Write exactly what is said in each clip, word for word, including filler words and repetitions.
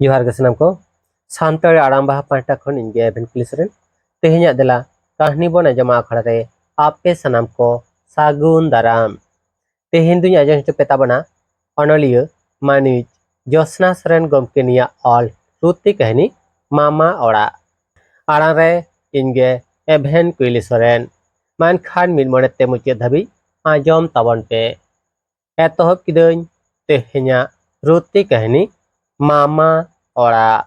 ᱡᱚᱦᱟᱨ ᱜᱮ ᱥᱟᱱᱟᱢ ᱠᱚ᱾ ᱥᱟᱱᱛᱟᱲᱤ ᱟᱲᱟᱝ ᱵᱟᱦᱟ ᱯᱟᱦᱴᱟ ᱠᱷᱚᱱ ᱤᱧ ᱜᱮ ᱮᱵᱷᱮᱱ ᱠᱩᱞᱤ ᱥᱚᱨᱮᱱ᱾ ᱛᱮᱦᱮᱧᱟᱜ ᱫᱮᱞᱟ ᱠᱟᱹᱦᱱᱤ ᱵᱚᱱ ᱟᱸᱡᱚᱢᱟ ᱟᱠᱷᱲᱟ ᱨᱮ ᱟᱯᱮ ᱥᱟᱱᱟᱢ ᱠᱚ ᱥᱟᱹᱜᱩᱱ ᱫᱟᱨᱟᱢ᱾ ᱛᱮᱦᱮᱧ ᱫᱩᱧ ᱟᱸᱡᱚᱢ ᱦᱚᱪᱚ ᱯᱮ ᱛᱟᱵᱚᱱᱟ ᱚᱱᱚᱞᱤᱭᱟᱹ ᱢᱟᱹᱱᱤᱡ ᱡᱳᱥᱱᱟ ᱥᱚᱨᱮᱱ ᱜᱚᱢᱠᱮᱱᱤᱭᱟᱜ ᱚᱞ ᱨᱩᱛᱤ ᱠᱟᱹᱦᱱᱤ ᱢᱟᱢᱟ ᱚᱲᱟᱜ᱾ ᱟᱲᱟᱝ ᱨᱮ ᱤᱧ ᱜᱮ ᱮᱵᱷᱮᱱ ᱠᱩᱭᱞᱤ ᱥᱚᱨᱮᱱ᱾ ᱢᱟ ᱮᱱᱠᱷᱟᱱ ᱢᱤᱫ ᱢᱚᱱᱮ ᱛᱮ ᱢᱩᱪᱟᱹᱫ ᱫᱷᱟᱹᱵᱤᱡ ᱟᱸᱡᱚᱢ ᱛᱟᱵᱚᱱ ᱯᱮ᱾ ᱮᱛᱚᱦᱚᱵ ᱠᱤᱫᱟᱹᱧ ᱛᱮᱦᱮᱧᱟᱜ ᱨᱩᱛᱤ ᱠᱟᱹᱦᱱᱤ ᱢᱟᱢᱟ ᱚᱲᱟᱜ᱾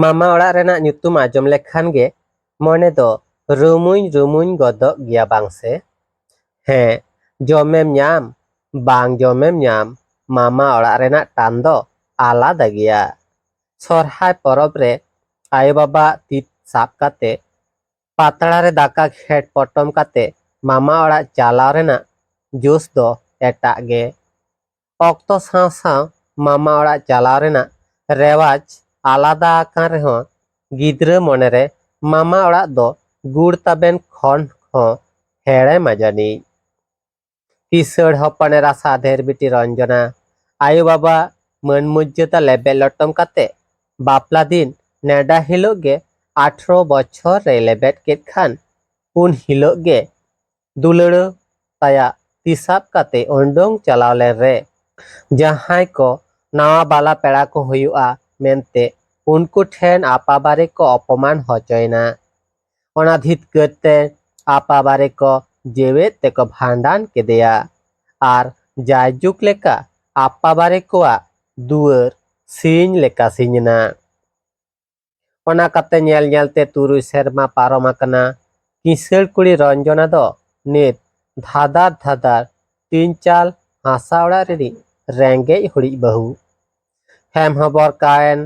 ᱢᱟᱢᱟ ᱚᱲᱟᱜ ᱨᱮᱱᱟᱜ ᱧᱩᱛᱩᱢ ᱟᱸᱡᱚᱢ ᱞᱮᱠᱷᱟᱱ ᱜᱮ ᱢᱚᱱᱮ ᱫᱚ ᱨᱩᱢᱩᱧ ᱨᱩᱢᱩᱧ ᱜᱚᱫᱚᱜ ᱜᱮᱭᱟ ᱵᱟᱝ ᱥᱮ? ᱦᱮᱸ, ᱡᱚᱢᱮᱢ ᱧᱟᱢ, ᱵᱟᱝ ᱡᱚᱢᱮᱢ ᱧᱟᱢ, ᱢᱟᱢᱟ ᱚᱲᱟᱜ ᱨᱮᱱᱟᱜ ᱴᱟᱱ ᱫᱚ ᱟᱞᱟᱫᱟ ᱜᱮᱭᱟ᱾ ᱥᱚᱨᱦᱟᱭ ᱯᱚᱨᱚᱵᱽ ᱨᱮ ᱟᱭᱳ-ᱵᱟᱵᱟ ᱛᱤ ᱥᱟᱵ ᱠᱟᱛᱮ, ᱯᱟᱛᱲᱟ ᱨᱮ ᱫᱟᱠᱟ ᱜᱷᱮᱸᱴ ᱯᱚᱴᱚᱢ ᱠᱟᱛᱮ ᱢᱟᱢᱟ ᱚᱲᱟᱜ ᱪᱟᱞᱟᱣ ᱨᱮᱱᱟᱜ ᱡᱳᱥ ᱫᱚ ᱮᱴᱟᱜ ᱜᱮ᱾ ᱚᱠᱛᱚ ᱥᱟᱶ ᱥᱟᱶ ᱢᱟᱢᱟ ᱚᱲᱟᱜ ᱪᱟᱞᱟᱣ ᱨᱮᱱᱟᱜ ᱨᱮᱣᱟᱡᱽ ᱟᱞᱟᱫᱟ ᱟᱠᱟᱱ ᱨᱮᱦᱚᱸ, ᱜᱤᱫᱽᱨᱟᱹ ᱢᱚᱱᱮᱨᱮ ᱢᱟᱢᱟ ᱚᱲᱟᱜ ᱫᱚ ᱜᱩᱲ ᱛᱟᱵᱮᱱ ᱠᱷᱚᱱ ᱦᱚᱸ ᱦᱮᱲᱮᱢᱟ ᱡᱟᱹᱱᱤᱡ᱾ ᱠᱤᱥᱟᱹᱬ ᱦᱚᱯᱚᱱ ᱮᱨᱟ ᱥᱟᱫᱷᱮᱨ ᱵᱤᱴᱤ ᱨᱚᱧᱡᱚᱱᱟ ᱟᱭᱳ ᱵᱟᱵᱟ ᱢᱟᱹᱱ ᱢᱚᱨᱡᱟᱫᱟ ᱞᱮᱵᱮᱫ ᱞᱚᱴᱚᱢ ᱠᱟᱛᱮ ᱵᱟᱯᱞᱟ ᱫᱤᱱ ᱱᱮᱰᱟ ᱦᱤᱞᱳᱜ ᱜᱮ ᱟᱴᱷᱨᱚ ᱵᱚᱪᱷᱚᱨ ᱨᱮᱭ ᱞᱮᱵᱮᱫ ᱠᱮᱫ ᱠᱷᱟᱱ, ᱩᱱ ᱦᱤᱞᱳᱜ ᱜᱮ ᱫᱩᱞᱟᱹᱲ ᱛᱟᱭᱟ ᱛᱤ ᱥᱟᱵ ᱠᱟᱛᱮ ᱩᱰᱩᱝ ᱪᱟᱞᱟᱣ ᱞᱮᱱ ᱨᱮ, ᱡᱟᱦᱟᱸᱭ ᱠᱚ ᱱᱟᱣᱟ ᱵᱟᱞᱟ ᱯᱮᱲᱟ ᱠᱚ ᱦᱩᱭᱩᱜᱼᱟ ᱢᱮᱱᱛᱮ ᱩᱱᱠᱩ ᱴᱷᱮᱱ ᱟᱯᱟᱵᱟᱨᱮ ᱠᱚ ᱚᱯᱚᱢᱟᱱ ᱦᱚᱪᱚᱭᱮᱱᱟ᱾ ᱚᱱᱟ ᱫᱷᱤᱛᱠᱟᱹᱨ ᱛᱮ ᱟᱯᱟᱵᱟᱨᱮ ᱠᱚ ᱡᱮᱣᱮᱫ ᱛᱮᱠᱚ ᱵᱷᱟᱸᱰᱟᱱ ᱠᱮᱫᱮᱭᱟ ᱟᱨ ᱡᱟᱭᱡᱩᱜᱽ ᱞᱮᱠᱟ ᱟᱯᱟᱵᱟᱨᱮ ᱠᱚᱣᱟᱜ ᱫᱩᱣᱟᱹᱨ ᱥᱤᱧ ᱞᱮᱠᱟ ᱥᱤᱧ ᱮᱱᱟ᱾ ᱚᱱᱟ ᱠᱟᱛᱮ ᱧᱮᱞ ᱧᱮᱞ ᱛᱮ ᱛᱩᱨᱩᱭ ᱥᱮᱨᱢᱟ ᱯᱟᱨᱚᱢ ᱟᱠᱟᱱᱟ᱾ ᱠᱤᱥᱟᱹᱬ ᱠᱩᱲᱤ ᱨᱚᱧᱡᱚᱱᱟ ᱫᱚ ᱱᱤᱛ ᱫᱷᱟᱫᱟᱨ ᱫᱷᱟᱫᱟᱨ ᱴᱤᱱ ᱪᱟᱞ ᱦᱟᱥᱟ ᱚᱲᱟᱜ ᱨᱤᱱᱤᱡ ᱨᱮᱸᱜᱮᱡ ᱦᱩᱲᱤᱡ ᱵᱟᱹᱦᱩ᱾ ᱦᱮᱢ ᱦᱚᱵᱚᱨ ᱠᱟᱣᱮᱱ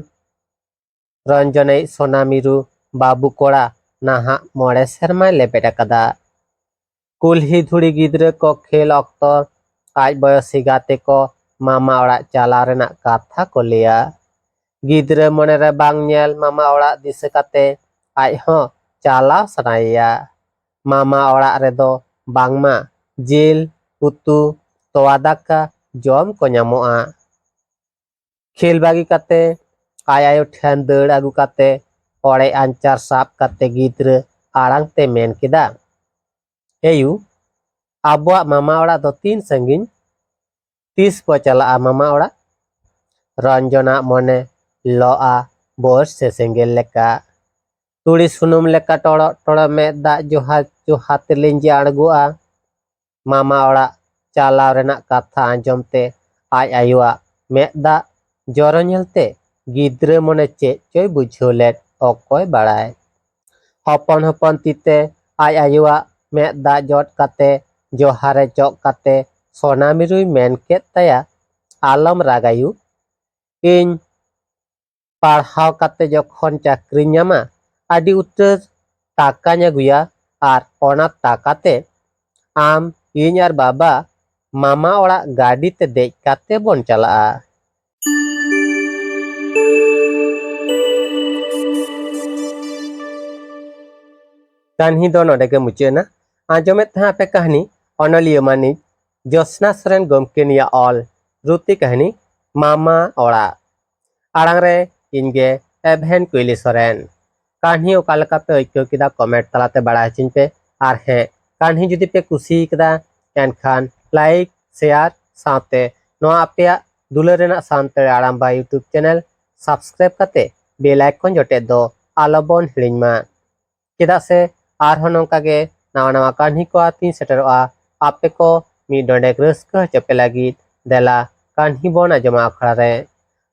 ᱨᱚᱧᱡᱚᱱᱤᱡ ᱥᱚᱱᱟ ᱢᱤᱨᱩ ᱵᱟᱹᱵᱩ ᱠᱚᱲᱟ ᱱᱟᱦᱟᱜ ᱢᱚᱬᱮ ᱥᱮᱨᱢᱟᱭ ᱞᱮᱵᱮᱫ ᱟᱠᱟᱫᱟ᱾ ᱠᱩᱞᱦᱤ ᱫᱷᱩᱲᱤ ᱜᱤᱫᱽᱨᱟᱹ ᱠᱚ ᱠᱷᱮᱞ ᱚᱠᱛᱚ ᱟᱡ ᱵᱚᱭᱚᱥᱤ ᱜᱟᱛᱮ ᱠᱚ ᱢᱟᱢᱟ ᱚᱲᱟᱜ ᱪᱟᱞᱟᱣ ᱨᱮᱱᱟᱜ ᱠᱟᱛᱷᱟ ᱠᱚ ᱞᱟᱹᱭᱟ᱾ ᱜᱤᱫᱽᱨᱟᱹ ᱢᱚᱱᱮᱨᱮ ᱵᱟᱝ ᱧᱮᱞ ᱢᱟᱢᱟ ᱚᱲᱟᱜ ᱫᱤᱥᱟᱹ ᱠᱟᱛᱮ ᱟᱡ ᱦᱚᱸ ᱪᱟᱞᱟᱣ ᱥᱟᱱᱟᱭᱮᱭᱟ᱾ ᱢᱟᱢᱟ ᱚᱲᱟᱜ ᱨᱮᱫᱚ ᱵᱟᱝᱢᱟ ᱡᱤᱞ, ᱩᱛᱩ, ᱛᱚᱣᱟ ᱫᱟᱠᱟ ᱡᱚᱢ ᱠᱚ ᱧᱟᱢᱚᱜᱼᱟ᱾ ᱠᱷᱮᱞ ᱵᱟᱹᱜᱤ ᱠᱟᱛᱮ ᱟᱡ ᱟᱭᱳ ᱴᱷᱮᱱ ᱫᱟᱹᱲ ᱟᱹᱜᱩ ᱠᱟᱛᱮ ᱚᱲᱮᱡ ᱟᱧᱪᱟᱨ ᱥᱟᱵ ᱠᱟᱛᱮ ᱜᱤᱫᱽᱨᱟᱹ ᱟᱲᱟᱝ ᱛᱮ ᱢᱮᱱ ᱠᱮᱫᱟ, "ᱮᱭᱩ, ᱟᱵᱚᱣᱟᱜ ᱢᱟᱢᱟ ᱚᱲᱟᱜ ᱫᱚ ᱛᱤᱱ ᱥᱟᱺᱜᱤᱧ? ᱛᱤᱥ ᱵᱚ ᱪᱟᱞᱟᱜᱼᱟ ᱢᱟᱢᱟ ᱚᱲᱟᱜ?" ᱨᱚᱧᱡᱚᱱᱟᱜ ᱢᱚᱱᱮ ᱞᱚᱜᱼᱟ ᱵᱚᱨᱥᱮ ᱥᱮᱸᱜᱮᱞ ᱞᱮᱠᱟ᱾ ᱛᱩᱲᱤ ᱥᱩᱱᱩᱢ ᱞᱮᱠᱟ ᱴᱚᱲᱚᱜ ᱴᱚᱲᱚᱜ ᱢᱮᱫ ᱫᱟᱜ ᱡᱚᱦᱟ ᱡᱚᱦᱟ ᱛᱮ ᱞᱤᱸᱡᱤ ᱟᱬᱜᱚᱜᱼᱟ᱾ ᱢᱟᱢᱟ ᱚᱲᱟᱜ ᱪᱟᱞᱟᱣ ᱨᱮᱱᱟᱜ ᱠᱟᱛᱷᱟ ᱟᱸᱡᱚᱢ ᱛᱮ ᱟᱡ ᱟᱭᱳᱣᱟᱜ ᱢᱮᱫ ᱫᱟᱜ ᱡᱚᱨᱚ ᱧᱮᱞᱛᱮ ᱜᱤᱫᱽᱨᱟᱹ ᱢᱚᱱᱮ ᱪᱮᱫ ᱪᱚᱭ ᱵᱩᱡᱷᱟᱹᱣ ᱞᱮᱫ, ᱚᱠᱚᱭ ᱵᱟᱲᱟᱭ᱾ ᱦᱚᱯᱚᱱ ᱦᱚᱯᱚᱱ ᱛᱤᱛᱮ ᱟᱡ ᱟᱭᱳᱣᱟᱜ ᱢᱮᱫ ᱫᱟᱜ ᱡᱚᱫ ᱠᱟᱛᱮ ᱡᱚᱦᱟᱨᱮ ᱪᱚᱜ ᱠᱟᱛᱮ ᱥᱚᱱᱟ ᱢᱤᱨᱩᱭ ᱢᱮᱱ ᱠᱮᱫ ᱛᱟᱭᱟ, "ᱟᱞᱚᱢ ᱨᱟᱜᱽ ᱟᱭᱩ, ᱤᱧ ᱯᱟᱲᱦᱟᱣ ᱠᱟᱛᱮ ᱡᱚᱠᱷᱚᱱ ᱪᱟᱹᱠᱨᱤᱧ ᱧᱟᱢᱟ, ᱟᱹᱰᱤ ᱩᱛᱟᱹᱨ ᱴᱟᱠᱟᱧ ᱟᱹᱜᱩᱭᱟ ᱟᱨ ᱚᱱᱟ ᱴᱟᱠᱟ ᱛᱮ ᱟᱢ, ᱤᱧ ᱟᱨ ᱵᱟᱵᱟ ᱢᱟᱢᱟ ᱚᱲᱟᱜ ᱜᱟᱹᱰᱤ ᱛᱮ ᱫᱮᱡ ᱠᱟᱛᱮ ᱵᱚᱱ ᱪᱟᱞᱟᱜᱼᱟ᱾" ᱠᱟᱹᱦᱱᱤ ᱫᱚ ᱱᱚᱰᱮ ᱜᱮ ᱢᱩᱪᱟᱹᱫ ᱮᱱᱟ᱾ ᱟᱸᱡᱚᱢᱮᱫ ᱛᱟᱦᱮᱸ ᱟᱯᱮ ᱠᱟᱹᱦᱱᱤ ᱚᱱᱚᱞᱤᱭᱟᱹ ᱢᱟᱹᱱᱤᱡ ᱡᱳᱥᱱᱟ ᱥᱚᱨᱮᱱ ᱜᱚᱢᱠᱮ ᱱᱤᱭᱟᱹ ᱚᱞ ᱨᱩᱛᱤ ᱠᱟᱹᱦᱱᱤ ᱢᱟᱢᱟ ᱚᱲᱟᱜ᱾ ᱟᱲᱟᱝ ᱨᱮ ᱤᱧ ᱜᱮ ᱮᱵᱷᱮᱱ ᱠᱩᱭᱞᱤ ᱥᱚᱨᱮᱱ᱾ ᱠᱟᱹᱦᱱᱤ ᱚᱠᱟ ᱞᱮᱠᱟ ᱯᱮ ᱟᱹᱭᱠᱟᱹᱣ ᱠᱮᱫᱟ, ᱠᱚᱢᱮᱱᱴ ᱛᱟᱞᱟᱛᱮ ᱵᱟᱲᱟᱭ ᱦᱚᱪᱚᱧ ᱯᱮ᱾ ᱟᱨ ᱦᱮᱸ, ᱠᱟᱹᱦᱱᱤ ᱡᱩᱫᱤ ᱯᱮ ᱠᱩᱥᱤ ᱠᱟᱫᱟ, ᱮᱱᱠᱷᱟᱱ ᱞᱟᱭᱤᱠ, ᱥᱮᱭᱟᱨ ᱥᱟᱶᱛᱮ ᱱᱚᱣᱟ ᱟᱯᱮᱭᱟᱜ ᱫᱩᱞᱟᱹᱲ ᱨᱮᱱᱟᱜ ᱥᱟᱱᱛᱟᱲᱤ ᱟᱲᱟᱝ ᱵᱟ YouTube ᱪᱮᱱᱮᱞ ᱥᱟᱵᱥᱠᱨᱟᱭᱤᱵ ᱠᱟᱛᱮ ᱵᱮᱞ ᱟᱭᱠᱚᱱ ᱡᱚᱴᱮᱫ ᱫᱚ ᱟᱞᱚ ᱵᱚᱱ ᱦᱤᱲᱤᱧ ᱢᱟ᱾ ᱪᱮᱫᱟᱜ ᱥᱮ ᱟᱨᱦᱚᱸ ᱱᱚᱝᱠᱟ ᱜᱮ ᱱᱟᱣᱟ ᱱᱟᱣᱟ ᱠᱟᱹᱦᱱᱤ ᱠᱚ ᱟᱛᱤᱧ ᱥᱮᱴᱮᱨᱚᱜᱼᱟ ᱟᱯᱮ ᱠᱚ ᱢᱤᱫ ᱰᱚᱸᱰᱮᱠ ᱨᱟᱹᱥᱠᱟᱹ ᱦᱚᱪᱚ ᱯᱮ ᱞᱟᱹᱜᱤᱫ᱾ ᱫᱮᱞᱟ ᱠᱟᱹᱦᱱᱤ ᱵᱚᱱ ᱟᱸᱡᱚᱢᱟ ᱟᱠᱷᱲᱟ ᱨᱮ᱾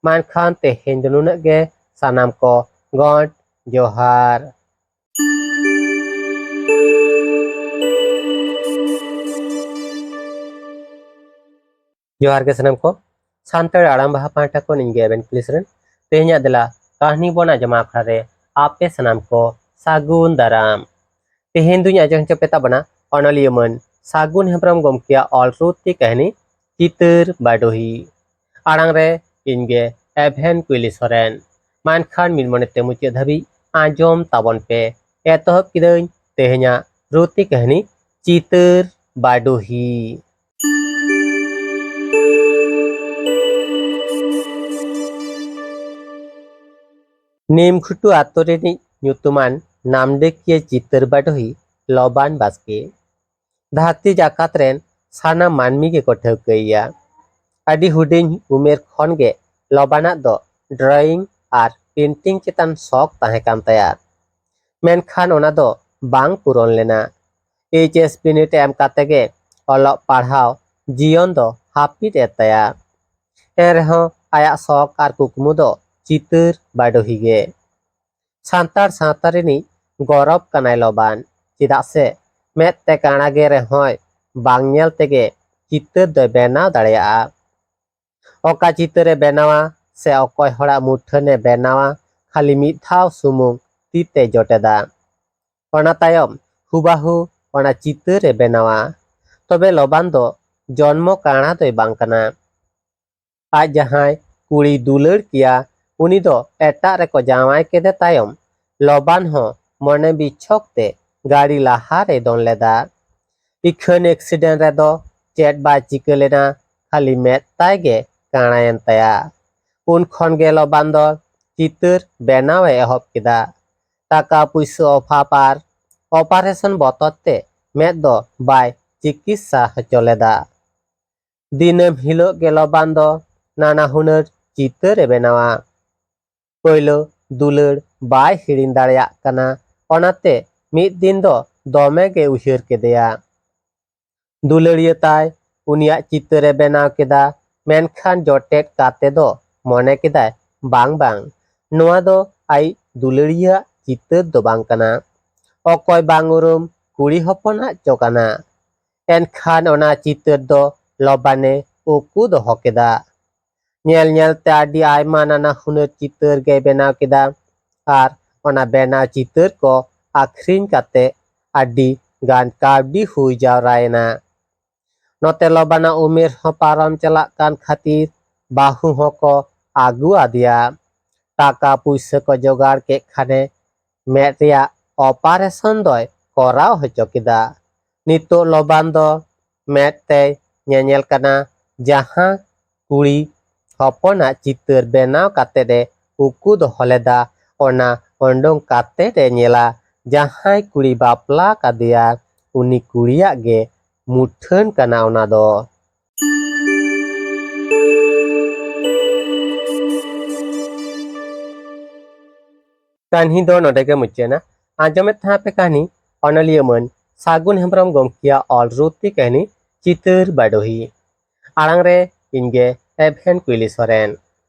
ᱢᱟ ᱮᱱᱠᱷᱟᱱ ᱛᱮᱦᱮᱧ ᱫᱚ ᱱᱩᱱᱟᱹᱜ ᱜᱮ, ᱥᱟᱱᱟᱢ ᱠᱚ ᱜᱚᱸᱰ ᱡᱚᱦᱟᱨ᱾ ᱡᱚᱦᱟᱨ ᱜᱮ ᱥᱟᱱᱟᱢ ᱠᱚ, ᱥᱟᱱᱛᱟᱲ ᱟᱲᱟᱝ ᱵᱟᱦᱟ ᱯᱟᱦᱴᱟ ᱠᱷᱚᱱ ᱤᱧ ᱜᱮ ᱮᱵᱷᱮᱱ ᱠᱩᱭᱞᱤ ᱥᱚᱨᱮᱱ᱾ ᱛᱮᱦᱮᱧᱟᱜ ᱫᱮᱞᱟ ᱠᱟᱹᱦᱱᱤ ᱵᱚᱱ ᱟᱸᱡᱚᱢᱟ ᱟᱠᱷᱲᱟ ᱨᱮ ᱟᱯᱮ ᱥᱟᱱᱟᱢ ᱠᱚ ᱥᱟᱹᱜᱩᱱ ᱫᱟᱨᱟᱢ᱾ ᱛᱮᱦᱮᱧ ᱫᱩᱧ ᱟᱸᱡᱚᱢ ᱦᱚᱪᱚ ᱯᱮ ᱛᱟᱵᱚᱱᱟ ᱚᱱᱚᱞᱤᱭᱟᱹ ᱢᱟᱹᱱ ᱥᱟᱹᱜᱩᱱ ᱦᱮᱢᱵᱨᱚᱢ ᱜᱚᱢᱠᱮᱭᱟᱜ ᱚᱞ ᱨᱩᱛᱤ ᱠᱟᱹᱦᱱᱤ ᱪᱤᱛᱟᱹᱨ ᱵᱟᱰᱚᱦᱤ᱾ ᱟᱲᱟᱝ ᱨᱮ ᱤᱧ ᱜᱮ ᱮᱵᱷᱮᱱ ᱠᱩᱭᱞᱤ ᱥᱚᱨᱮᱱ᱾ ᱢᱟ ᱮᱱᱠᱷᱟᱱ ᱢᱤᱫ ᱢᱚᱱᱮ ᱛᱮ ᱢᱩᱪᱟᱹᱫ ᱫᱷᱟᱹᱵᱤᱡ ᱟᱸᱡᱚᱢ ᱛᱟᱵᱚᱱ ᱯᱮ᱾ ᱮᱛᱚᱦᱚᱵ ᱠᱤᱫᱟᱹᱧ ᱛᱮᱦᱮᱧᱟᱜ ᱨᱩᱛᱤ ᱠᱟᱹᱦᱱᱤ ᱪᱤᱛᱟᱹᱨ ᱵᱟᱰᱚᱦᱤ᱾ ᱱᱤᱢᱜᱷᱩᱴᱩ ᱟᱛᱳ ᱨᱤᱱᱤᱡ ᱧᱩᱛᱩᱢᱟᱱ ᱱᱟᱢᱰᱟᱹᱠᱤᱭᱟᱹ ᱪᱤᱛᱟᱹᱨ ᱵᱟᱰᱚᱦᱤ ᱞᱚᱵᱟᱱ ᱵᱟᱥᱠᱮ᱾ ᱫᱷᱟᱹᱨᱛᱤ ᱡᱟᱠᱟᱛ ᱨᱮᱱ ᱥᱟᱱᱟᱢ ᱢᱟᱹᱱᱢᱤ ᱜᱮᱠᱚ ᱴᱷᱟᱹᱣᱠᱟᱹᱭᱮᱭᱟ᱾ ᱟᱹᱰᱤ ᱦᱩᱰᱤᱧ ᱩᱢᱮᱨ ᱠᱷᱚᱱ ᱜᱮ ᱞᱚᱵᱟᱱᱟᱜ ᱫᱚ drawing ᱟᱨ painting ᱪᱮᱛᱟᱱ ᱥᱚᱠ ᱛᱟᱦᱮᱸ ᱠᱟᱱ ᱛᱟᱭᱟ᱾ ᱢᱮᱱᱠᱷᱟᱱ ᱚᱱᱟ ᱫᱚ ᱵᱟᱝ ᱯᱩᱨᱚᱱ ᱞᱮᱱᱟ᱾ H S ᱵᱤᱱᱤᱰ ᱮᱢ ᱠᱟᱛᱮ ᱜᱮ ᱚᱞᱚᱜ ᱯᱟᱲᱦᱟᱣ ᱡᱤᱭᱚᱱ ᱫᱚ ᱦᱟᱹᱯᱤᱫ ᱮᱫ ᱛᱟᱭᱟ᱾ ᱮᱱ ᱨᱮᱦᱚᱸ ᱟᱭᱟᱜ ᱥᱚᱠ ᱟᱨ ᱠᱩᱠᱢᱩ ᱫᱚ ᱪᱤᱛᱟᱹᱨ ᱵᱟᱰᱚᱦᱤ ᱜᱮ᱾ ᱥᱟᱱᱛᱟᱲ ᱥᱟᱶᱛᱟ ᱨᱤᱱᱤᱡ ᱜᱚᱨᱚᱵᱽ ᱠᱟᱱᱟᱭ ᱞᱚᱵᱟᱱ, ᱪᱮᱫᱟᱜ ᱥᱮ ᱢᱮᱫ ᱛᱮ ᱠᱟᱬᱟ ᱜᱮ ᱨᱮᱦᱚᱸᱭ ᱵᱟᱝ ᱧᱮᱞ ᱛᱮᱜᱮ ᱪᱤᱛᱟᱹᱨ ᱫᱚᱭ ᱵᱮᱱᱟᱣ ᱫᱟᱲᱮᱭᱟᱜᱼᱟ᱾ ᱚᱠᱟ ᱪᱤᱛᱟᱹᱨᱮ ᱵᱮᱱᱟᱣᱟ ᱥᱮ ᱚᱠᱚᱭ ᱦᱚᱲᱟᱜ ᱢᱩᱴᱷᱟᱹᱱᱮ ᱵᱮᱱᱟᱣᱟ, ᱠᱷᱟᱹᱞᱤ ᱢᱤᱫ ᱫᱷᱟᱣ ᱥᱩᱢᱩᱝ ᱛᱤ ᱛᱮᱭ ᱡᱚᱴᱮᱫᱟ᱾ ᱚᱱᱟ ᱛᱟᱭᱚᱢ ᱦᱩᱵᱟᱦᱩ ᱚᱱᱟ ᱪᱤᱛᱟᱹᱨᱮ ᱵᱮᱱᱟᱣᱟ᱾ ᱛᱚᱵᱮ ᱞᱚᱵᱟᱱ ᱫᱚ ᱡᱚᱱᱢᱚ ᱠᱟᱬᱟ ᱫᱚᱭ ᱵᱟᱝ ᱠᱟᱱᱟ᱾ ᱟᱡ ᱡᱟᱦᱟᱸᱭ ᱠᱩᱲᱤᱭ ᱫᱩᱞᱟᱹᱲ ᱠᱮᱭᱟ, ᱩᱱᱤ ᱫᱚ ᱮᱴᱟᱜ ᱨᱮᱠᱚ ᱡᱟᱶᱟᱭ ᱠᱮᱫᱮ ᱛᱟᱭᱚᱢ ᱞᱚᱵᱟᱱ ᱦᱚᱸ ᱢᱚᱱᱮ ᱵᱤᱪᱷᱚᱠ ᱛᱮ ᱜᱟᱹᱰᱤ ᱞᱟᱦᱟ ᱨᱮᱭ ᱫᱚᱱ ᱞᱮᱫᱟ᱾ ᱤᱠᱷᱟᱹᱱ accident ᱨᱮᱫᱚ ᱪᱮᱫ ᱵᱟᱭ ᱪᱤᱠᱟᱹ ᱞᱮᱱᱟ, ᱠᱷᱟᱹᱞᱤ ᱢᱮᱫ ᱛᱟᱭ ᱜᱮ ᱠᱟᱬᱟᱭᱮᱱ ᱛᱟᱭᱟ᱾ ᱩᱱ ᱠᱷᱚᱱ ᱜᱮ ᱞᱚᱵᱟᱱ ᱫᱚ ᱪᱤᱛᱟᱹᱨ ᱵᱮᱱᱟᱣ ᱮ ᱮᱦᱚᱵ ᱠᱮᱫᱟ᱾ ᱴᱟᱠᱟ ᱯᱩᱭᱥᱟᱹ ᱚᱵᱷᱟᱵᱽ ᱟᱨ operation ᱵᱚᱛᱚᱨ ᱛᱮ ᱢᱮᱫ ᱫᱚ ᱵᱟᱭ ᱪᱤᱠᱤᱛᱥᱟ ᱦᱚᱪᱚ ᱞᱮᱫᱟ᱾ ᱫᱤᱱᱟᱹᱢ ᱦᱤᱞᱳᱜ ᱜᱮ ᱞᱚᱵᱟᱱ ᱫᱚ ᱱᱟᱱᱟ ᱦᱩᱱᱟᱹᱨ ᱪᱤᱛᱟᱹᱨ ᱮ ᱵᱮᱱᱟᱣᱟ᱾ ᱯᱳᱭᱞᱳ ᱫᱩᱞᱟᱹᱲ ᱵᱟᱭ ᱦᱤᱲᱤᱧ ᱫᱟᱲᱮᱭᱟᱜ ᱠᱟᱱᱟ, ᱚᱱᱟᱛᱮ ᱢᱤᱫ ᱫᱤᱱ ᱫᱚ ᱫᱚᱢᱮ ᱜᱮ ᱩᱭᱦᱟᱹᱨ ᱠᱮᱫᱮᱭᱟ᱾ ᱫᱩᱞᱟᱹᱲᱤᱭᱟᱹ ᱛᱟᱭ ᱩᱱᱤᱭᱟᱜ ᱪᱤᱛᱟᱹᱨ ᱮ ᱵᱮᱱᱟᱣ ᱠᱮᱫᱟ, ᱢᱮᱱᱠᱷᱟᱱ ᱡᱚᱴᱮᱫ ᱠᱟᱛᱮ ᱫᱚ ᱢᱚᱱᱮ ᱠᱮᱫᱟᱭ, ᱵᱟᱝ, ᱵᱟᱝ, ᱱᱚᱣᱟ ᱫᱚ ᱟᱡ ᱫᱩᱞᱟᱹᱲᱤᱭᱟᱹᱣᱟᱜ ᱪᱤᱛᱟᱹᱨ ᱫᱚ ᱵᱟᱝ ᱠᱟᱱᱟ, ᱚᱠᱚᱭ ᱵᱟᱝ ᱩᱨᱩᱢ ᱠᱩᱲᱤ ᱦᱚᱯᱚᱱᱟᱜ ᱪᱚ ᱠᱟᱱᱟ᱾ ᱮᱱᱠᱷᱟᱱ ᱚᱱᱟ ᱪᱤᱛᱟᱹᱨ ᱫᱚ ᱞᱚᱵᱟᱱᱮ ᱩᱠᱩ ᱫᱚᱦᱚ ᱠᱮᱫᱟ᱾ ᱧᱮᱞ ᱧᱮᱞ ᱛᱮ ᱟᱹᱰᱤ ᱟᱭᱢᱟ ᱱᱟᱱᱟ ᱦᱩᱱᱟᱹᱨ ᱪᱤᱛᱟᱹᱨ ᱜᱮᱭ ᱵᱮᱱᱟᱣ ᱠᱮᱫᱟ ᱟᱨ ᱚᱱᱟ ᱵᱮᱱᱟᱣ ᱪᱤᱛᱟᱹᱨ ᱠᱚ ᱟᱹᱠᱷᱨᱤᱧ ᱠᱟᱛᱮ ᱟᱹᱰᱤ ᱜᱟᱱ ᱠᱟᱹᱣᱰᱤ ᱦᱩᱭ ᱡᱟᱣᱨᱟᱭᱮᱱᱟ᱾ ᱱᱚᱛᱮ ᱞᱚᱵᱟᱱᱟᱜ ᱩᱢᱮᱨ ᱦᱚᱸ ᱯᱟᱨᱚᱢ ᱪᱟᱞᱟᱜ ᱠᱟᱱ ᱠᱷᱟᱹᱛᱤᱨ ᱵᱟᱹᱦᱩ ᱦᱚᱸᱠᱚ ᱟᱹᱜᱩ ᱟᱫᱮᱭᱟ᱾ ᱴᱟᱠᱟ ᱯᱩᱭᱥᱟᱹ ᱠᱚ ᱡᱚᱜᱟᱲ ᱠᱮᱫ ᱠᱷᱟᱱᱮ ᱢᱮᱫ ᱨᱮᱭᱟᱜ operation ᱫᱚᱭ ᱠᱚᱨᱟᱣ ᱦᱚᱪᱚ ᱠᱮᱫᱟ᱾ ᱱᱤᱛᱚᱜ ᱞᱚᱵᱟᱱ ᱫᱚ ᱢᱮᱫ ᱛᱮᱭ ᱧᱮᱧᱮᱞ ᱠᱟᱱᱟ, ᱡᱟᱦᱟᱸ ᱠᱩᱲᱤ ᱦᱚᱯᱚᱱᱟᱜ ᱪᱤᱛᱟᱹᱨ ᱵᱮᱱᱟᱣ ᱠᱟᱛᱮᱫ ᱮ ᱩᱠᱩ ᱫᱚᱦᱚ ᱞᱮᱫᱟ, ᱚᱱᱟ ᱚᱰᱚᱝ ᱠᱟᱛᱮᱫ ᱮ ᱧᱮᱞᱟ, ᱡᱟᱦᱟᱸᱭ ᱠᱩᱲᱤ ᱵᱟᱯᱞᱟ ᱠᱟᱫᱮᱭᱟ, ᱩᱱᱤ ᱠᱩᱲᱤᱭᱟᱜ ᱜᱮ ᱢᱩᱴᱷᱟᱹᱱ ᱠᱟᱱᱟ ᱚᱱᱟ ᱫᱚ᱾ ᱠᱟᱹᱦᱱᱤ ᱫᱚ ᱱᱚᱰᱮ ᱜᱮ ᱢᱩᱪᱟᱹᱫ ᱮᱱᱟ᱾ ᱟᱸᱡᱚᱢᱮᱫ ᱛᱟᱦᱮᱸ ᱯᱮ ᱠᱟᱹᱦᱱᱤ ᱚᱱᱚᱞᱤᱭᱟᱹ ᱢᱟᱹᱱ ᱥᱟᱹᱜᱩᱱ ᱦᱮᱢᱵᱨᱚᱢ ᱜᱚᱢᱠᱮᱭᱟᱜ ᱚᱞ ᱨᱩᱛᱤ ᱠᱟᱹᱦᱱᱤ ᱪᱤᱛᱟᱹᱨ ᱵᱟᱰᱚᱦᱤ᱾ ᱟᱲᱟᱝ ᱨᱮ ᱤᱧ ᱜᱮ ᱮᱵᱷᱮᱱ ᱠᱩᱭᱞᱤ ᱥᱚᱨᱮᱱ᱾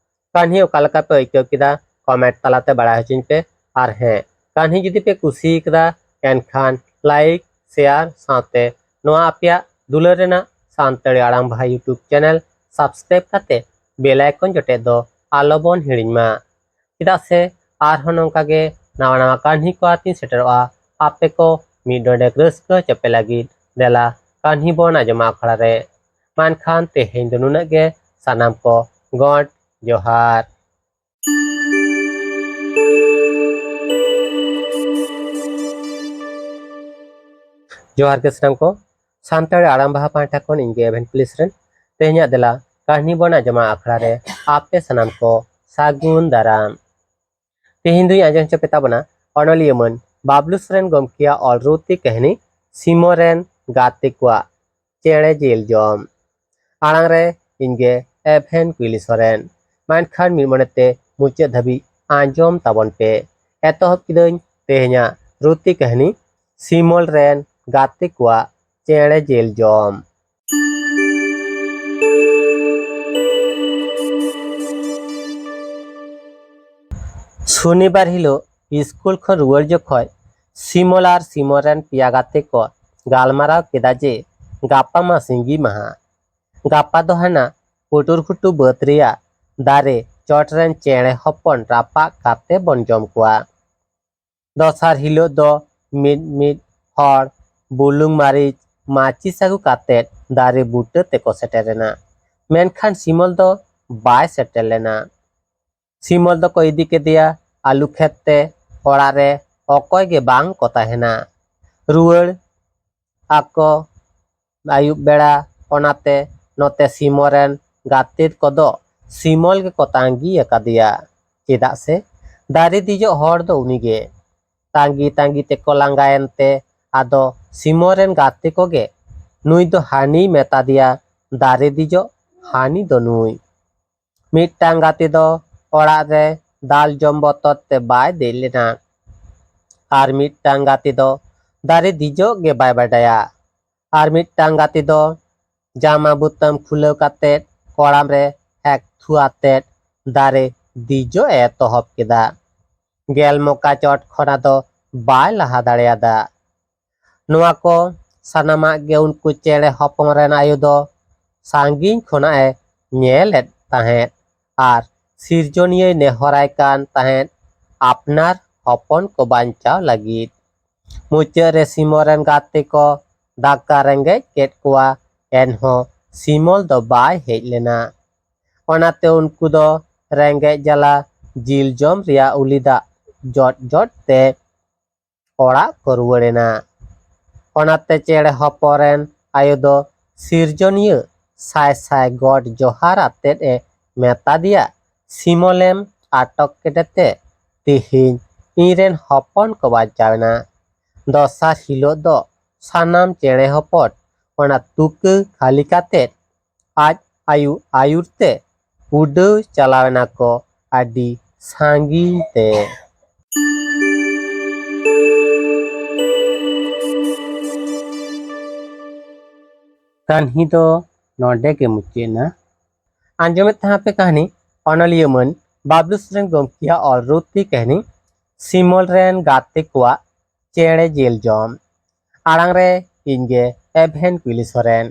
ᱠᱟᱹᱦᱱᱤ ᱚᱠᱟ ᱞᱮᱠᱟ ᱯᱮ ᱟᱹᱭᱠᱟᱹᱣ ᱠᱮᱫᱟ, ᱠᱚᱢᱮᱱᱴ ᱛᱟᱞᱟᱛᱮ ᱵᱟᱲᱟᱭ ᱦᱚᱪᱚᱧ ᱯᱮ᱾ ᱟᱨ ᱦᱮᱸ, ᱠᱟᱹᱦᱱᱤ ᱡᱩᱫᱤ ᱯᱮ ᱠᱩᱥᱤ ᱠᱟᱫᱟ, ᱮᱱᱠᱷᱟᱱ ᱞᱟᱭᱤᱠ, ᱥᱮᱭᱟᱨ ᱥᱟᱶᱛᱮ ᱱᱚᱣᱟ ᱟᱯᱮᱭᱟᱜ ᱫᱩᱞᱟᱹᱲ ᱨᱮᱱᱟᱜ ᱥᱟᱱᱛᱟᱲᱤ ᱟᱲᱟᱝ ᱵᱟᱦᱟ YouTube ᱪᱮᱱᱮᱞ ᱥᱟᱵᱥᱠᱨᱟᱭᱤᱵ ᱠᱟᱛᱮ ᱵᱮᱞ ᱟᱭᱠᱚᱱ ᱡᱚᱴᱮᱫ ᱫᱚ ᱟᱞᱚ ᱵᱚᱱ ᱦᱤᱲᱤᱧ ᱢᱟ᱾ ᱪᱮᱫᱟᱜ ᱥᱮ ᱟᱨᱦᱚᱸ ᱱᱚᱝᱠᱟ ᱜᱮ ᱱᱟᱣᱟ ᱱᱟᱣᱟ ᱠᱟᱹᱦᱱᱤ ᱠᱚ ᱟᱛᱤᱧ ᱥᱮᱴᱮᱨᱚᱜᱼᱟ, ᱟᱯᱮ ᱠᱚ ᱢᱤᱫ ᱰᱚᱸᱰᱮᱠ ᱨᱟᱹᱥᱠᱟᱹ ᱦᱚᱪᱚ ᱯᱮ ᱞᱟᱹᱜᱤᱫ᱾ ᱫᱮᱞᱟ ᱠᱟᱹᱦᱱᱤ ᱵᱚᱱ ᱟᱸᱡᱚᱢᱟ ᱟᱠᱷᱲᱟ ᱨᱮ᱾ ᱢᱟ ᱮᱱᱠᱷᱟᱱ ᱛᱮᱦᱮᱧ ᱫᱚ ᱱᱩᱱᱟᱹᱜ ᱜᱮ᱾ ᱥᱟᱱᱟᱢ ᱠᱚ ᱜᱚᱰ ᱡᱚᱦᱟᱨ᱾ ᱡᱚᱦᱟᱨ ᱜᱮ ᱥᱟᱱᱟᱢ ᱠᱚ᱾ ᱥᱟᱱᱛᱟᱲᱤ ᱟᱲᱟᱝ ᱵᱟᱦᱟ ᱯᱟᱦᱴᱟ ᱠᱷᱚᱱ ᱤᱧ ᱜᱮ ᱮᱵᱷᱮᱱ ᱯᱩᱞᱤᱥ ᱨᱮᱱ ᱛᱮᱦᱮᱧᱟᱜ ᱫᱮᱞᱟ ᱠᱟᱹᱦᱱᱤ ᱵᱚᱱ ᱟᱸᱡᱚᱢᱟ ᱟᱠᱷᱲᱟ ᱨᱮ ᱟᱯᱮ ᱥᱟᱱᱟᱢ ᱠᱚ ᱥᱟᱹᱜᱩᱱ ᱫᱟᱨᱟᱢ᱾ ᱛᱮᱦᱮᱧ ᱫᱩᱧ ᱟᱸᱡᱚᱢ ᱦᱚᱪᱚ ᱯᱮ ᱛᱟᱵᱚᱱᱟ ᱚᱱᱚᱞᱤᱭᱟᱹ ᱢᱟᱹᱱ ᱵᱟᱵᱞᱩ ᱥᱚᱨᱮᱱ ᱜᱚᱢᱠᱮᱭᱟᱜ ᱚᱞ ᱨᱩᱛᱤ ᱠᱟᱹᱦᱱᱤ ᱥᱤᱢᱚᱞ ᱨᱮᱱ ᱜᱟᱛᱮ ᱠᱚᱣᱟᱜ ᱪᱮᱬᱮ ᱡᱤᱞ ᱡᱚᱢ᱾ ᱟᱲᱟᱝ ᱨᱮ ᱤᱧ ᱜᱮ ᱮᱵᱷᱮᱱ ᱠᱩᱭᱞᱤ ᱥᱚᱨᱮᱱ᱾ ᱢᱟ ᱮᱱᱠᱷᱟᱱ ᱢᱤᱫ ᱢᱚᱱᱮᱛᱮ ᱢᱩᱪᱟᱹᱫ ᱫᱷᱟᱹᱵᱤᱡ ᱟᱸᱡᱚᱢ ᱛᱟᱵᱚᱱ ᱯᱮ᱾ ᱮᱛᱚᱦᱚᱵ ᱠᱤᱫᱟᱹᱧ ᱛᱮᱦᱮᱧᱟᱜ ᱨᱩᱛᱤ ᱠᱟᱹᱦᱱᱤ ᱥᱤᱢᱚᱞ ᱨᱮᱱ ᱜᱟᱛᱮ ᱠᱚᱣᱟᱜ ᱪᱮᱬᱮ ᱡᱤᱞ ᱡᱚᱢ᱾ ᱥᱚᱱᱤᱵᱟᱨ ᱦᱤᱞᱳᱜ ᱥᱠᱩᱞ ᱠᱷᱚᱱ ᱨᱩᱣᱟᱹᱲ ᱡᱚᱠᱷᱚᱡ ᱥᱤᱢᱚᱞ ᱟᱨ ᱥᱤᱢᱚᱞ ᱨᱮᱱ ᱯᱮᱭᱟ ᱜᱟᱛᱮ ᱠᱚ ᱜᱟᱞᱢᱟᱨᱟᱣ ᱠᱮᱫᱟ ᱡᱮ ᱜᱟᱯᱟ ᱢᱟ ᱥᱤᱸᱜᱤ ᱢᱟᱦᱟ᱾ ᱜᱟᱯᱟ ᱫᱚ ᱦᱟᱱᱟ ᱯᱩᱴᱩᱨ ᱜᱷᱩᱴᱩ ᱵᱟᱹᱫᱽ ᱨᱮᱭᱟᱜ ᱫᱟᱨᱮ ᱪᱚᱴ ᱨᱮᱱ ᱪᱮᱬᱮ ᱦᱚᱯᱚᱱ ᱨᱟᱯᱟᱜ ᱠᱟᱛᱮ ᱵᱚᱱ ᱡᱚᱢ ᱠᱚᱣᱟ᱾ ᱫᱚᱥᱟᱨ ᱦᱤᱞᱳᱜ ᱫᱚ ᱢᱤᱫ ᱢᱤᱫ ᱦᱚᱲ ᱵᱩᱞᱩᱝ ᱢᱟᱹᱨᱤᱪ ᱢᱟᱹᱪᱤᱥ ᱟᱹᱜᱩ ᱠᱟᱛᱮ ᱫᱟᱨᱮ ᱵᱩᱴᱟᱹ ᱛᱮᱠᱚ ᱥᱮᱴᱮᱨ ᱮᱱᱟ᱾ ᱢᱮᱱᱠᱷᱟᱱ ᱥᱤᱢᱚᱞ ᱫᱚ ᱵᱟᱭ ᱥᱮᱴᱮᱨ ᱞᱮᱱᱟ᱾ ᱥᱤᱢᱚᱞ ᱫᱚᱠᱚ ᱤᱫᱤ ᱠᱮᱫᱮᱭᱟ ᱟᱹᱞᱩ ᱠᱷᱮᱛ ᱛᱮ᱾ ᱚᱲᱟᱜ ᱨᱮ ᱚᱠᱚᱭ ᱜᱮ ᱵᱟᱝ ᱠᱚ ᱛᱟᱦᱮᱱᱟ᱾ ᱨᱩᱣᱟᱹᱲ ᱟᱠᱚ ᱟᱹᱭᱩᱵ ᱵᱮᱲᱟ᱾ ᱚᱱᱟᱛᱮ ᱱᱚᱛᱮ ᱥᱤᱢᱚᱞ ᱨᱮᱱ ᱜᱟᱛᱮ ᱠᱚᱫᱚ ᱥᱤᱢᱚᱞ ᱜᱮᱠᱚ ᱛᱟᱺᱜᱤ ᱟᱠᱟᱫᱮᱭᱟ᱾ ᱪᱮᱫᱟᱜ ᱥᱮ ᱫᱟᱨᱮ ᱫᱮᱡᱚᱜ ᱦᱚᱲ ᱫᱚ ᱩᱱᱤᱜᱮ᱾ ᱛᱟᱺᱜᱤ ᱛᱟᱺᱜᱤ ᱛᱮᱠᱚ ᱞᱟᱸᱜᱟᱭᱮᱱ ᱛᱮ ᱟᱫᱚ ᱥᱤᱢᱚᱞ ᱨᱮᱱ ᱜᱟᱛᱮ ᱠᱚᱜᱮ ᱱᱩᱭ ᱫᱚ ᱦᱟᱹᱱᱤᱭ ᱢᱮᱛᱟ ᱫᱮᱭᱟ ᱫᱟᱨᱮ ᱫᱮᱡᱚᱜ, ᱦᱟᱹᱱᱤ ᱫᱚ ᱱᱩᱭ᱾ ᱢᱤᱫᱴᱟᱝ ᱜᱟᱛᱮ ᱫᱚ ᱚᱲᱟᱜ ᱨᱮ ᱫᱟᱞ ᱡᱚᱢ ᱵᱚᱛᱚᱨ ᱛᱮ ᱵᱟᱭ ᱫᱮᱡ ᱞᱮᱱᱟ᱾ ᱟᱨ ᱢᱤᱫᱴᱟᱝ ᱜᱟᱛᱮ ᱫᱚ ᱫᱟᱨᱮ ᱫᱮᱡᱚᱜ ᱜᱮ ᱵᱟᱭ ᱵᱟᱰᱟᱭᱟ᱾ ᱟᱨ ᱢᱤᱫᱴᱟᱝ ᱜᱟᱛᱮ ᱫᱚ ᱡᱟᱢᱟ ᱵᱩᱛᱟᱹᱢ ᱠᱷᱩᱞᱟᱹᱣ ᱠᱟᱛᱮᱫ ᱠᱚᱲᱟᱢ ᱨᱮ ᱦᱮᱠ ᱛᱷᱩ ᱟᱛᱮᱫ ᱫᱟᱨᱮ ᱫᱮᱡᱚᱜ ᱮ ᱮᱛᱚᱦᱚᱵ ᱠᱮᱫᱟ᱾ ᱜᱮᱞ ᱢᱚᱠᱟ ᱪᱚᱴ ᱠᱷᱚᱱᱟᱜ ᱫᱚ ᱵᱟᱭ ᱞᱟᱦᱟ ᱫᱟᱲᱮᱭᱟᱫᱟ᱾ ᱱᱚᱣᱟ ᱠᱚ ᱥᱟᱱᱟᱢᱟᱜ ᱜᱮ ᱩᱱᱠᱩ ᱪᱮᱬᱮ ᱦᱚᱯᱚᱱ ᱨᱮᱱ ᱟᱭᱳ ᱫᱚ ᱥᱟᱺᱜᱤᱧ ᱠᱷᱚᱱᱟᱜ ᱮ ᱧᱮᱞᱮᱫ ᱛᱟᱦᱮᱸᱫ ᱟᱨ ᱥᱤᱨᱡᱚᱱᱤᱭᱟᱹᱭ ᱱᱮᱦᱚᱨᱟᱭ ᱠᱟᱱ ᱛᱟᱦᱮᱸᱫ ᱟᱯᱱᱟᱨ ᱦᱚᱯᱚᱱ ᱠᱚ ᱵᱟᱧᱪᱟᱣ ᱞᱟᱹᱜᱤᱫ᱾ ᱢᱩᱪᱟᱹᱫ ᱨᱮ ᱥᱤᱢᱚᱞ ᱨᱮᱱ ᱜᱟᱛᱮ ᱠᱚ ᱫᱟᱠᱟ ᱨᱮᱸᱜᱮᱡ ᱠᱮᱫ ᱠᱚᱣᱟ, ᱮᱱᱦᱚᱸ ᱥᱤᱢᱚᱞ ᱫᱚ ᱵᱟᱭ ᱦᱮᱡ ᱞᱮᱱᱟ᱾ ᱚᱱᱟᱛᱮ ᱩᱱᱠᱩ ᱫᱚ ᱨᱮᱸᱜᱮᱡ ᱡᱟᱞᱟ ᱡᱤᱞ ᱡᱚᱢ ᱨᱮᱭᱟᱜ ᱩᱞᱤ ᱫᱟᱜ ᱡᱚᱴ ᱡᱚᱴ ᱛᱮ ᱚᱲᱟᱜ ᱠᱚ ᱨᱩᱣᱟᱹᱲ ᱮᱱᱟ᱾ ᱚᱱᱟᱛᱮ ᱪᱮᱬᱮ ᱦᱚᱯᱚᱱ ᱨᱮᱱ ᱟᱭᱳ ᱫᱚ ᱥᱤᱨᱡᱚᱱᱤᱭᱟᱹ ᱥᱟᱭ ᱥᱟᱭ ᱜᱚᱰ ᱡᱚᱦᱟᱨ ᱟᱛᱮᱫ ᱮ ᱢᱮᱛᱟ ᱫᱮᱭᱟ, "ᱥᱤᱢᱚᱞᱮᱢ ᱟᱴᱚᱠ ᱠᱮᱫᱮᱛᱮ ᱛᱮᱦᱮᱧ ᱤᱧᱨᱮᱱ ᱦᱚᱯᱚᱱ ᱠᱚ ᱵᱟᱧᱪᱟᱣ ᱮᱱᱟ᱾" ᱫᱚᱥᱟᱨ ᱦᱤᱞᱳᱜ ᱫᱚ ᱥᱟᱱᱟᱢ ᱪᱮᱬᱮ ᱦᱚᱯᱚᱱ ᱚᱱᱟ ᱛᱩᱠᱟᱹ ᱠᱷᱟᱹᱞᱤ ᱠᱟᱛᱮᱫ ᱟᱡ ᱟᱭᱳ ᱟᱹᱭᱩᱨ ᱛᱮ ᱩᱰᱟᱹᱣ ᱪᱟᱞᱟᱣ ᱮᱱᱟ ᱠᱚ ᱟᱹᱰᱤ ᱥᱟᱺᱜᱤᱧ ᱛᱮ᱾ ᱠᱟᱹᱦᱱᱤ ᱫᱚ ᱱᱚᱰᱮ ᱜᱮ ᱢᱩᱪᱟᱹᱫ ᱮᱱᱟ᱾ ᱟᱸᱡᱚᱢᱮᱫ ᱛᱟᱦᱮᱸ ᱯᱮ ᱠᱟᱹᱦᱱᱤ ᱚᱱᱚᱞᱤᱭᱟᱹ ᱢᱟᱹᱱ ᱵᱟᱵᱞᱩ ᱥᱚᱨᱮᱱ ᱜᱚᱢᱠᱮᱭᱟᱜ ᱚᱞ ᱨᱩᱛᱤ ᱠᱟᱹᱦᱱᱤ ᱥᱤᱢᱚᱞ ᱨᱮᱱ ᱜᱟᱛᱮ ᱠᱚᱣᱟᱜ ᱪᱮᱬᱮ ᱡᱤᱞ ᱡᱚᱢ᱾ ᱟᱲᱟᱝ ᱨᱮ ᱤᱧ ᱜᱮ ᱮᱵᱷᱮᱱ ᱠᱩᱭᱞᱤ ᱥᱚᱨᱮᱱ᱾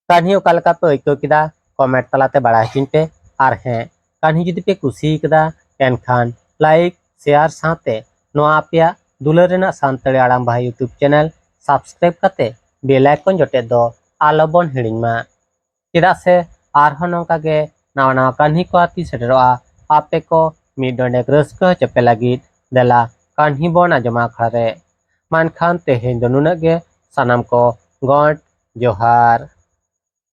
ᱠᱟᱹᱦᱱᱤ ᱚᱠᱟ ᱞᱮᱠᱟ ᱯᱮ ᱟᱹᱭᱠᱟᱹᱣ ᱠᱮᱫᱟ, ᱠᱚᱢᱮᱱᱴ ᱛᱟᱞᱟᱛᱮ ᱵᱟᱲᱟᱭ ᱦᱚᱪᱚᱧ ᱯᱮ᱾ ᱟᱨ ᱦᱮᱸ, ᱠᱟᱹᱦᱱᱤ ᱡᱩᱫᱤ ᱯᱮ ᱠᱩᱥᱤ ᱠᱟᱫᱟ, ᱮᱱᱠᱷᱟᱱ ᱞᱟᱭᱤᱠ, ᱥᱮᱭᱟᱨ ᱥᱟᱶᱛᱮ ᱱᱚᱣᱟ ᱟᱯᱮᱭᱟᱜ ᱫᱩᱞᱟᱹᱲ ᱨᱮᱱᱟᱜ ᱥᱟᱱᱛᱟᱲᱤ ᱟᱲᱟᱝ ᱵᱟᱦᱟ YouTube ᱪᱮᱱᱮᱞ ᱥᱟᱵᱥᱠᱨᱟᱭᱤᱵ ᱠᱟᱛᱮ ᱵᱮᱞ ᱟᱭᱠᱚᱱ ᱡᱚᱴᱮᱫ ᱫᱚ ᱟᱞᱚ ᱵᱚᱱ ᱦᱤᱲᱤᱧ ᱢᱟ᱾ ᱪᱮᱫᱟᱜ ᱥᱮ ᱟᱨᱦᱚᱸ ᱱᱚᱝᱠᱟ ᱜᱮ ᱱᱟᱣᱟ ᱱᱟᱣᱟ ᱠᱟᱹᱦᱱᱤ ᱠᱚ ᱟᱨ ᱛᱤᱥ ᱥᱮᱴᱮᱨᱚᱜᱼᱟ, ᱟᱯᱮ ᱠᱚ ᱢᱤᱫ ᱰᱚᱸᱰᱮᱠ ᱨᱟᱹᱥᱠᱟᱹ ᱦᱚᱪᱚ ᱯᱮ ᱞᱟᱹᱜᱤᱫ᱾ ᱫᱮᱞᱟ ᱠᱟᱹᱦᱱᱤ ᱵᱚᱱ ᱟᱸᱡᱚᱢᱟ ᱟᱠᱷᱲᱟ ᱨᱮ᱾ ᱢᱮᱱᱠᱷᱟᱱ ᱛᱮᱦᱮᱧ ᱫᱚ ᱱᱩᱱᱟᱹᱜ ᱜᱮ᱾ ᱥᱟᱱᱟᱢ ᱠᱚ ᱜᱚᱰ ᱡᱚᱦᱟᱨ᱾